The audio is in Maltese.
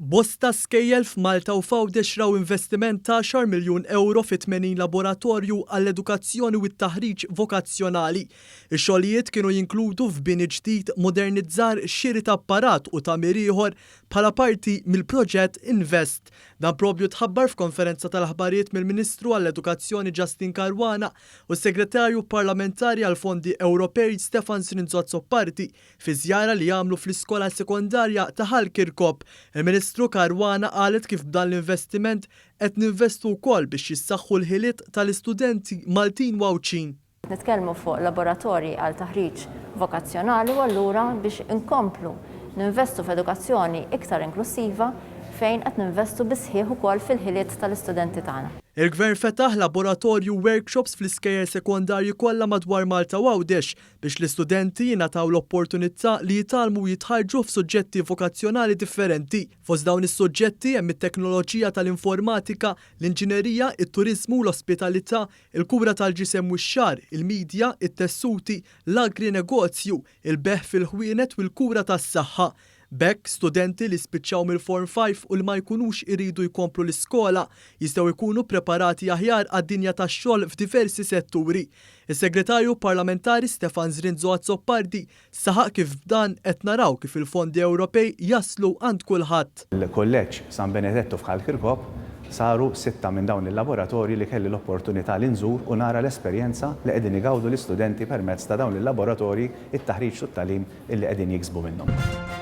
Bosta skejjel f'Malta u f'Għawdex raw investiment ta' għaxar miljun ewro fi 80 laboratorju għall-edukazzjoni u t-taħriġ vokazzjonali. Ix-xogħlijiet kienu jinkludu f'bini ġdid, modernizzar, xiri ta' apparat u tagħmir ieħor bħala parti mill-proġett Invest. Dan proprju tħabbar f'konferenza tal-aħbarijiet mill-Ministru għall-Edukazzjoni Justyne Caruana u s-Segretarju Parlamentari għall-Fondi Ewropej Stefan Zrinzo Azzopardi Fi żjara li għamlu fl-iskola sekondarja ta' Ħal Kirkop, il-Ministru Caruana qalet kif b'dan l-investiment qed ninvestu wkoll biex jissaħħu l-ħiliet tal-istudenti Maltin u Għawdxin. Qed nitkellmu fuq laboratorji għal taħriġ vokazzjonali u allura biex inkomplu ninvestu f'edukazzjoni iktar inklussiva fejn qed ninvestu bis-sħiħ ukoll fil-ħiliet tal-istudenti tagħna. Il-Gvern fetaħ laboratorju u workshops fl-iskejjel sekondarji kollha madwar Malta u Għawdex biex l-istudenti jingħataw l-opportunità li jitgħallmu u jitħarrġu f'suġġetti vokazzjonali differenti. Fost dawn is-suġġetti hemm it-teknoloġija tal-informatika, l-inġinerija, it-turiżmu u l-ospitalità, il-kura tal-ġisem u x-xagħar, il-midja, it-tessuti, l-agri-negozju, il-bejgħ fil-ħwienet u l-kura tas-saħħa. B'hekk, studenti li spiċċaw mill-Form Five u li ma jkunux iridu jkomplu l-iskola jistgħu jkunu preparati aħjar għad-dinja tax-xogħol f'diversi setturi. Is-Segretarju Parlamentari Stefan Zrinzo Azzopardi saħaq kif b'dan qed naraw kif il-fondi Ewropej jaslu għand kulħadd. Il-Kulleġġ San Benedetto f'Ħal Kirkop saru sitta minn dawn il-laboratorji li kelli l-opportunità li nżur u nara l-esperjenza li qegħdin igawdu l-istudenti permezz ta' dawn il-laboratorji, it-taħriġ u t-tagħlim illi qegħdin jiksbu minnhom.